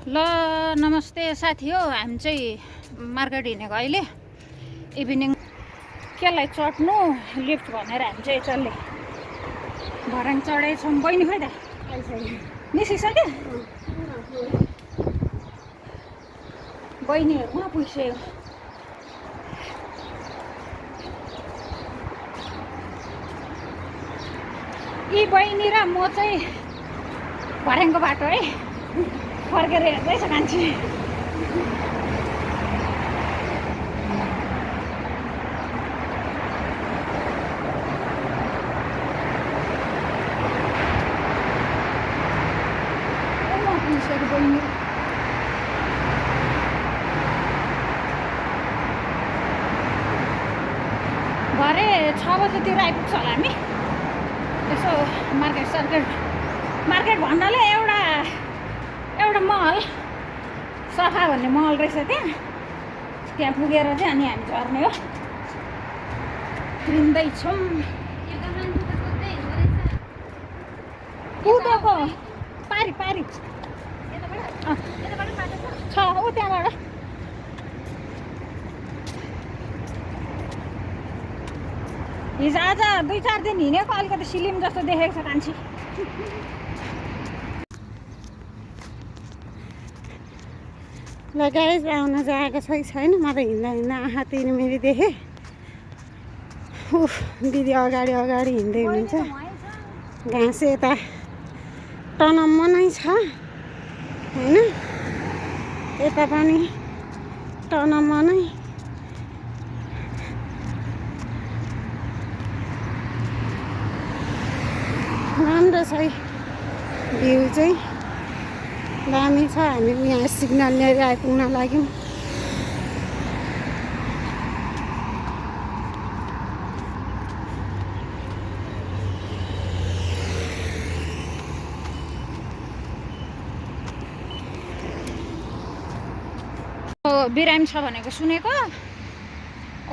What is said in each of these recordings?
ल नमस्ते साथी हो। हामी चाहिँ मार्केट हिँडेको अहिले इभिनिङ केलाई चढ्नु लिफ्ट भनेर हामी चाहिँ चल्ले भर्याङ चढेछौँ। बहिनी खोइ त निस्किसक्यो बहिनीहरू उहाँ पुगिसक्यो। यी बहिनी र म चाहिँ भर्याङको बाटो है फर्केर हेर्दैछ मान्छे। भरे 6 बजेतिर आइपुग्छ होला हामी। यसो मार्केट भन्नाले एउटा महल सफा भन्ने महल रहेछ त्यहाँ पुगेर चाहिँ अनि हामी झर्ने हो। हिँड्दैछौँ कुदेको पारी छ ऊ त्यहाँबाट। हिजो आज 2-4 दिन हिँडेको अलिकति सिलिम जस्तो देखेको छ मान्छे। ल गाइस आउन जाएको छ कि छैन म त हिँड्दा आँखा तिर्मिरी देखेँ। दिदी अगाडि हिँड्दै हुनुहुन्छ। घाँस यता टनम्म नै छ होइन, यता पनि टनम्म नै। राम्रो छ है भ्यू चाहिँ दामी छ। हामी यहाँ सिग्नल लिएर आइपुग्न लाग्यौँ। बिरामी छ भनेको सुनेको,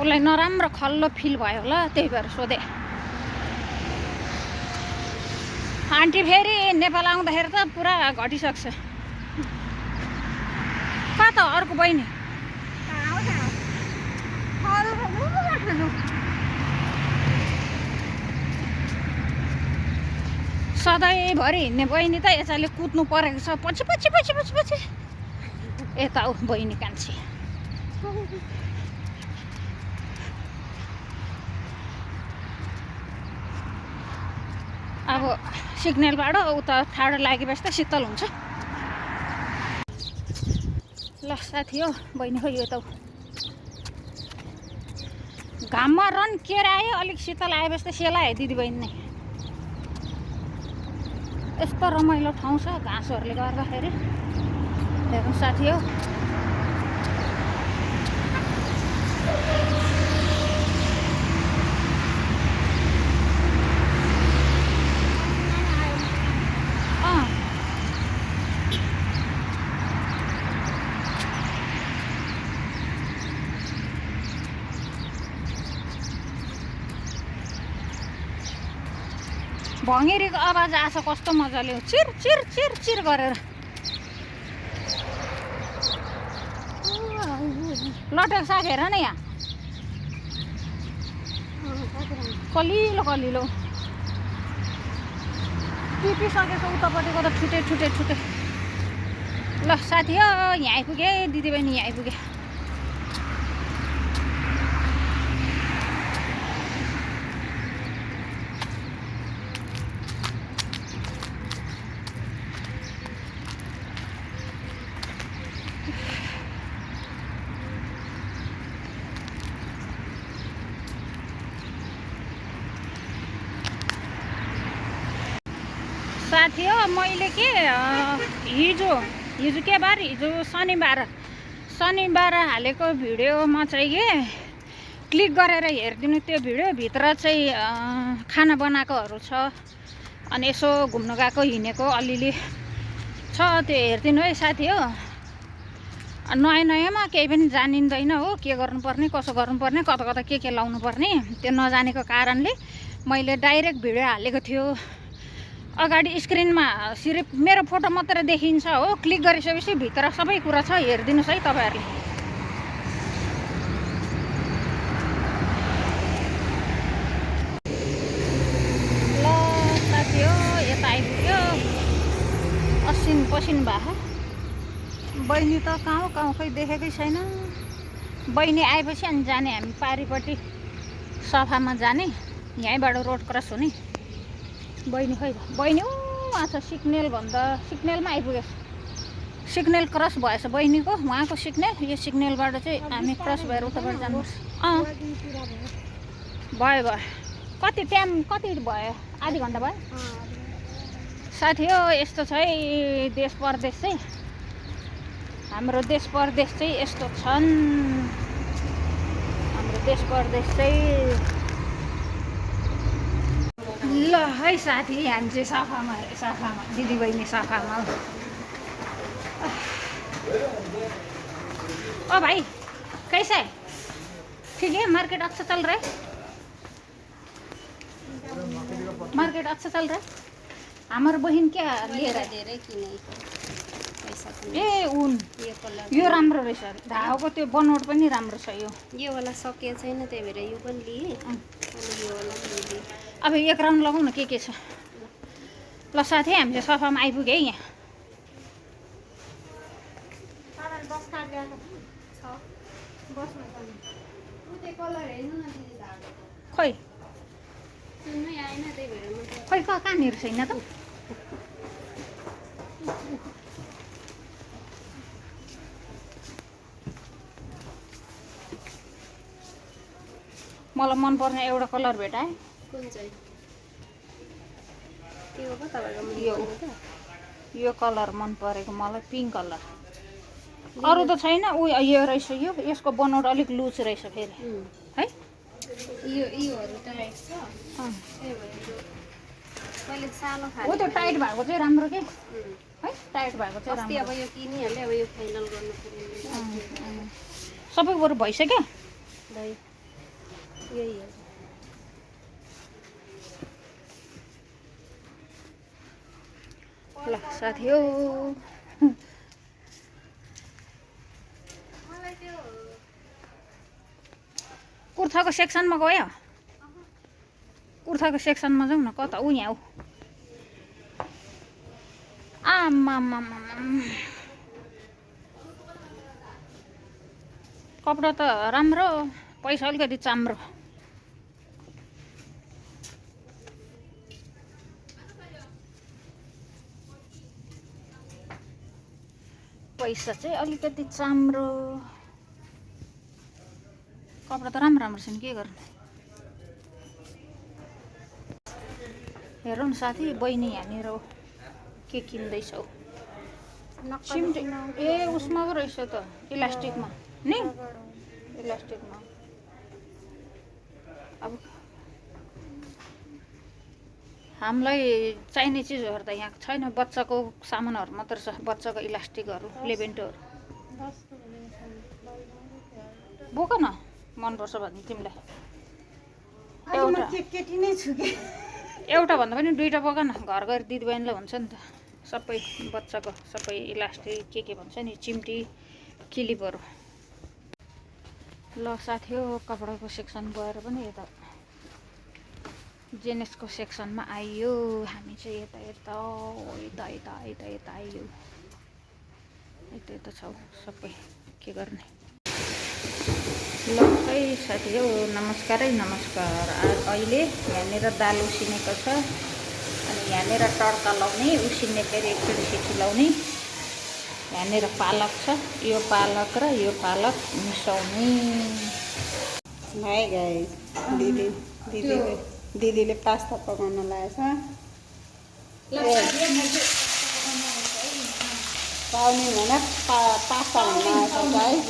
उसलाई नराम्रो खल्लो फिल भयो होला, त्यही भएर सोधे। आन्टी फेरि नेपाल आउँदाखेरि त पुरा घटिसक्छ। कहाँ त अर्को बहिनी सधैँभरि हिँड्ने बहिनी त यसैले कुद्नु परेको छ पछि यता ऊ बहिनी कान्छी। अब सिग्नलबाट उता ठाडो लागेपछि त शीतल हुन्छ। ल साथी हो बहिनी खोइ यो त घाममा रन केर आयो, अलिक शीतल आएपछि त सेलायो दिदी बहिनी नै। यस्तो रमाइलो ठाउँ छ घाँसहरूले गर्दाखेरि। हेर्नु साथी हो भँगेरीको आवाज आछ कस्तो मजाले चिर चिर चिर चिर गरेर। लटक साग हेर न यहाँ कलिलो टिपिसकेको उतापट्टिको त छुटे। ल साथी हो यहाँ आइपुगे दिदी बहिनी, यहाँ आइपुगे। साथी हो मैले के हिजो के बार हिजो शनिबार हालेको भिडियोमा चाहिँ के क्लिक गरेर हेरिदिनु। त्यो भिडियो भित्र चाहिँ खाना बनाएकोहरू छ, अनि यसो घुम्न गएको हिँडेको अलिअलि छ, त्यो हेरिदिनु है साथी हो। नयाँमा केही पनि जानिँदैन हो, के गर्नुपर्ने कसो गर्नुपर्ने कता के लाउनु पर्ने त्यो नजानेको कारणले मैले डाइरेक्ट भिडियो हालेको थियो। अगाडि स्क्रिनमा सिर्फ मेरो फोटो मात्र देखिन्छ हो। क्लिक गरिसकेपछि भित्र सबै कुरा छ, हेरिदिनुहोस् है तपाईँहरूले। ल साथी हो, यता आइपुग्यो। असिन पसिन भए बहिनी त कहाँ हो खै देखेकै छैन। बहिनी आएपछि अनि जाने हामी पारिपट्टि सफामा जाने, यहीँबाट रोड क्रस हुने। बहिनी खै बहिनी उहाँ छ, सिग्नेल भन्दा सिग्नेलमा आइपुगेछ। सिग्नेल क्रस भएछ बहिनीको, उहाँको सिग्नेल। यो सिग्नेलबाट चाहिँ हामी क्रस भएर उताबाट जानुपर्छ। भयो भयो। कति टाइम कति भयो? आधी घन्टा भयो साथी हो। यस्तो छ है देश परदेश चाहिँ। हाम्रो देश परदेश चाहिँ यस्तो छन्। हाम्रो देश परदेश चाहिँ ल है साथी, हामी चाहिँ सफामा दिदीबहिनी सफामा। ओ भाई कैसा है? ठीक है, मार्केट अच्छा चल रहा है? मार्केट अच्छा चल रहा है। हमारे बहन क्या लिएर ए उन यो राम्रो रहेछ। धागोको त्यो बनोट पनि राम्रो छ। यो वाला सकिएको छैन, त्यही भएर यो पनि लिएँ। अनि यो वाला पनि लिएँ। अब एक राउन्ड लगाउँ न के छ। ल साथी, हामीले सफामा आइपुग्यो है। यहाँ खै खै कहाँनिर छैन त। मलाई मनपर्ने एउटा कलर भेटाएँ। कुन चाहिँ? यो कलर मन परेको मलाई, पिङ्क कलर। अरू त छैन। यो रहेछ, यो यसको बनोट अलिक लुज रहेछ फेरि है। हो त्यो टाइट भएको चाहिँ राम्रो के है। टाइट भएको चाहिँ राम्रो। अब यो किनिहाल्यो, अब यो फाइनल गर्नु पर्यो। सबै कुरो भइसक्यो। यही हो। ल साथी हो, कुर्ताको सेक्सनमा गयो। कुर्ताको सेक्सनमा जाउँ न। कता? ऊ यहाँ हो। आमामा कपडा त राम्रो, पैसा अलिकति चाम्रो। पैसा चाहिँ अलिकति चाम्रो। कपडा त राम्रो छ नि, के गर्नु। हेरौँ न साथी, बहिनी यहाँनिर हो। के किन्दैछौ? सिम्टी ए उसमा पो रहेछ त, इलास्टिकमा नि। इलास्टिकमा अब हामीलाई चाहिने चिजहरू त यहाँ छैन। बच्चाको सामानहरू मात्र छ, बच्चाको इलास्टिकहरू, लेबेन्टोहरू। बोक न, मनपर्छ भने तिमीलाई। केटी नै छु कि एउटा भन्दा पनि दुईवटा बोक न, घर गएर दिदीबहिनीलाई हुन्छ नि त। सबै बच्चाको सबै इलास्टिक के भन्छ नि, चिम्टी, क्लिपहरू। ल साथी हो, कपडाको सेक्सन गएर पनि यता जेन्ट्सको सेक्सनमा आइयो। हामी चाहिँ यता यता यता यता यता यता आइयो। यता यता छौँ सबै, के गर्ने। ल है साथी हो, नमस्कार है नमस्कार। अहिले यहाँनिर दाल उसिनेको छ। अनि यहाँनिर तड्का लाउने, उसिन्ने फेरि एकचोटि सिटी लाउने। यहाँनिर पालक छ, यो पालक र यो पालक मिसाउने। भाइ गाइस, दिदीले पास्ता पकाउन लागेछ। पाउने भनेर पास्ता भन्नु आएछ गाइस।